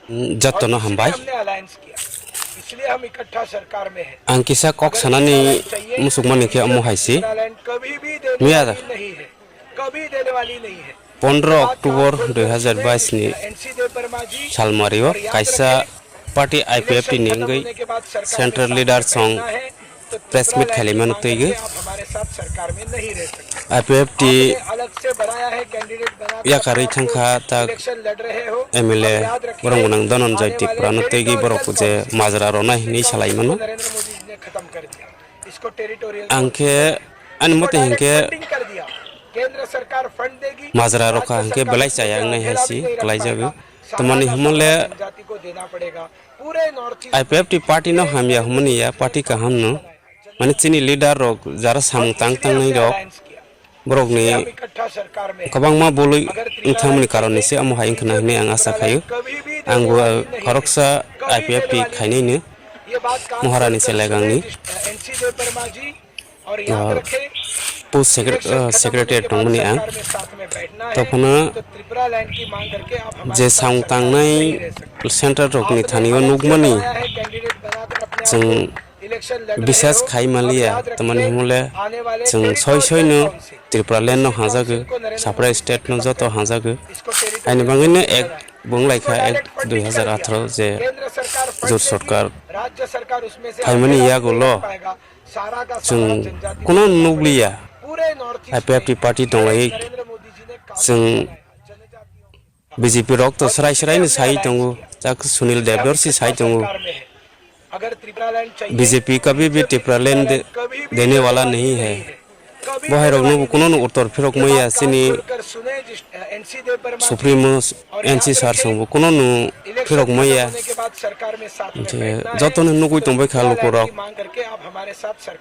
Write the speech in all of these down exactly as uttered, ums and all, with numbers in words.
Jottono hambai. Ang kisa kok sanani musukmani khe omo hai si. Miya pondro October dui hazar bais ni salmario kaisa party I P F T ni wngwi central leader song press meet khailaimano twiwi I P F T yakarwi thangkha tak M L A borok gwnang Dhananjay Tripura no twiwi borok je majra rwnai hinwi salaimano. Ang khe ani mote hinkhe majra rokha hinkhe belai chaya wngnai hai si kwlaijago. Tamani hwnmale I P F T party no hamya hwnmani ya, party kaham no. Mane chini leader rok jara samung tang tangnai rok, borok ni kwbangma bolwi wngthangmani karon ni se omo hai wngkhna hinwi ang asa khaio. Ang bo khoroksa I P F T khainai no Maharani Selegang ni. Ah, post secre-, ah, secretary tongmani ang. Tokhono je samung tangnai central rokni thani o nukmani chwng bisas khai manliya, tamani hwnmale chwng soi soi no Tripura land no hangjago, separate state no joto hangjago. Aini bangwi no ek bung laikha ek dui hazar atharo je jot sorkar phaimani yagulo chwng kuno nukliya, I P F T party tonglai chwng B J P rok to srai srai ni sai tongo, tak Sunil Devdor si sai tongo, B J P kabhi bhi Tipraland de, dene wala nahi hai. Bo hai rok no bo kuno no uttor phirok maya chini Supremo N C sir song bo kuno no phirok maya. Je joto no nugui tongbai kha luku rok.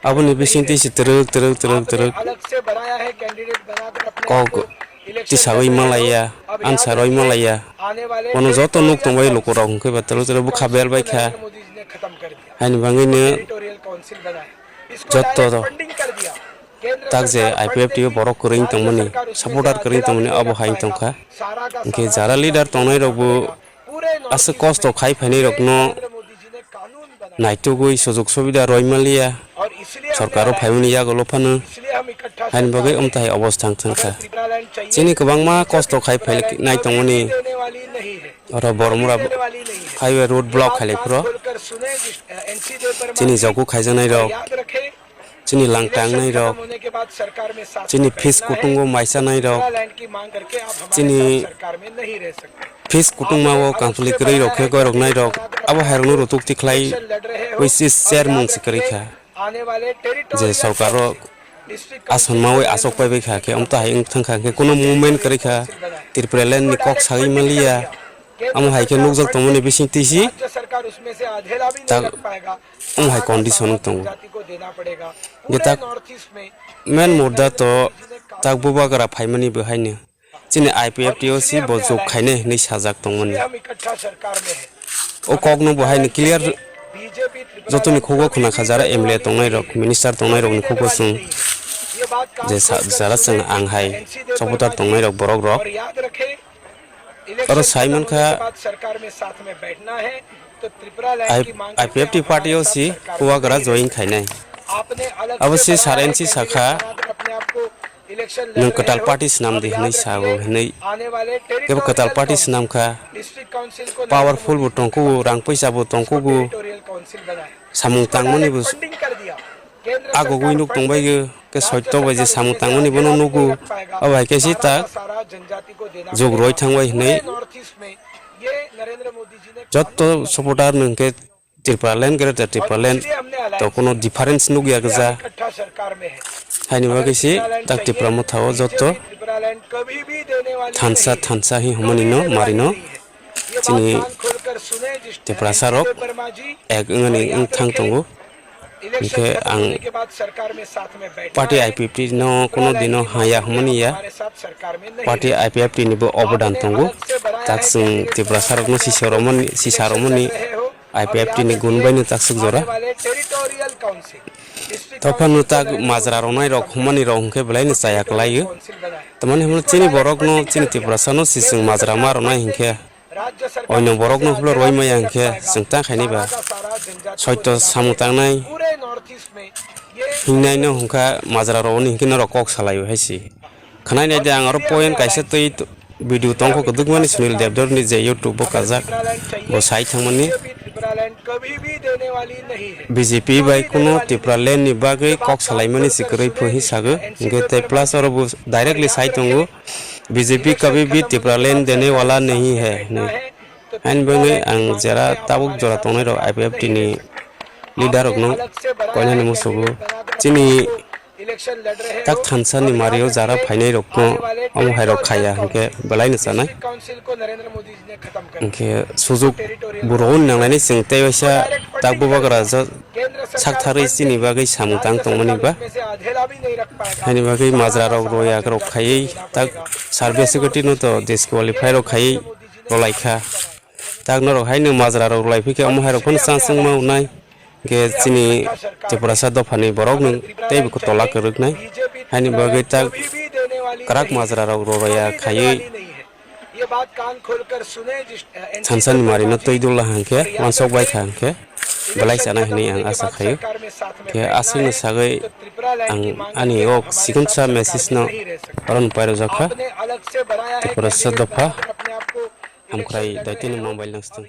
Aboni bising twi si twrwk, twrwk, twrwk, twrwk kok tisagwi malaiya, answer rwi malaiya. Bono joto nuk tongbai luku rok hwnkhe ba twrwk, twrwk bwkha bel bai kha. Haini bangwi no joto rok tak je I P F T o borok kwrwi tongmani, supporter kwrwi tongmani abo hai tongkha. Hwnkhe jara leader tongnai rok bo aswk kosto khai phainai rokno naitugwi sujug subida roi manliya, sorkaro phaimani yagulo phano haini bagwi omtahai obostha wng thangkha. Chini kwbangma kosto khai phainai tongmani oro Bormura highway road block khailai phuru chini jogu khaijaknai rok, chini langtangnai rok, chini fees kutungo maisanai rok, chini fees kutungma o kangpili kwrwi rok khe goiroknai rok abo hai rokno rutuk tikhlai wi si chairman se kwrwi kha. Je sorkar o asonma wi asok pai bai kha khe omtahai wng thang kha khe kuno movement kwrwi kha, Tripura land ni kok sagwi manliya. Amo hai khe nukjak tongmani bising twi si tak wng hai condition wng tongo. Je tak main murda to tak bubagra phaimani bo haino chini I P F T o si bo jok khainai hinwi sajak tongmani. O kokno bo haino clear jotoni khugo khwna kha, jara M L A tongnai rok, minister tongnai rokni khugo chwng je sa-, jara chwng ang hai supporter tongnai rok borok rok. Oro sai mankha I-, I P F T party o si bubagra join khainai. Abo si sir N C sakha, nwng kwtal party swnam di hwnwi sago hwnwi. Kebo kwtal party swnam kha, powerful bo tongkugo, rang puisa bo tongkugo, samung tangmani bo agogwi nuk tongbaio, khe soito bai je samung tangmani bono nugo. Abo hai khe si tak jog roi thangbai hwnwi. Jotto supporter no hwnkhe Tripura land, Greater Tripura land to kuno difference nukya gwja. Haini bagwi si tak Tripura motha o jotto thansa thansa hi hwnmani no mari no chini Tiprasa rok ek wngani wng thang tongo. Hwnkhe ang party I P F T no kuno dino haya hwnmani ya. Party I P F T ni bo obodan tongo. Tak chwng Tiprasa rokno sisa romani, sisa romani I P F T ni gun bai no tak swk jora. Tophano tak majra ronai rok hwnmani rok hwnkhe belai no chaya kwlaio. Tamani hwnmano chini borok no chini Tiprasa no si chwng majra ma ronai hinkhe. Oino borokno phano roi maya hwnkhe chwng ta khainai ba. Soito samung tangnai hingnai no hwnkha majra rogni hwnkhe norok kok salaio hai si. Khwnai nai de ang aro point kaisa twi t-, video tongkho kwdwkmani Sunil Debdor ni je YouTube bo kajak bo sai thangmani. B J P bai kuno Tipraland ni bagwi kok salaimani si kwrwi pho hi sago. Hwnkhe tei plus oro bo directly sai tongo, "B J P kabhi bhi Tipraland dene wala nahi hai," hinwi. Haini bagwi ang jera tabuk jora tongnai rok I P F T ni leader rokno koinani musugo. Chini tak thansa ni mario jara phainai rokno omo hai rok khaya hwnkhe belai no chanai. Hwnkhe sujuk bo rogoni nangnaini chwng tei waisa tak bubagra jo sak tharwi chini bagwi samung tang tongmani ba. Haini bagwi majra rok roya rok khaiwi tak service secretary no to disqualify rok khaiwi rolaikha. Tak norok haino majra rok lai phikhe omo hai rok phano chang chang ma wngnai. Hwnkhe chini Tiprasa dophani borok nwng teibo tola kwrwknai. Haini bagwi tak kwrak majra rok roraya khaiwi thansani marino twi dula hwnkhe wansok bai kha hwnkhe belai chanai hwnwi ang asa khaio. Khe aswkno sagwi ang ani o sikonsa message no oro no pairokjakha. Tiprasa dopha hamkhrai daitino mobile nang stung.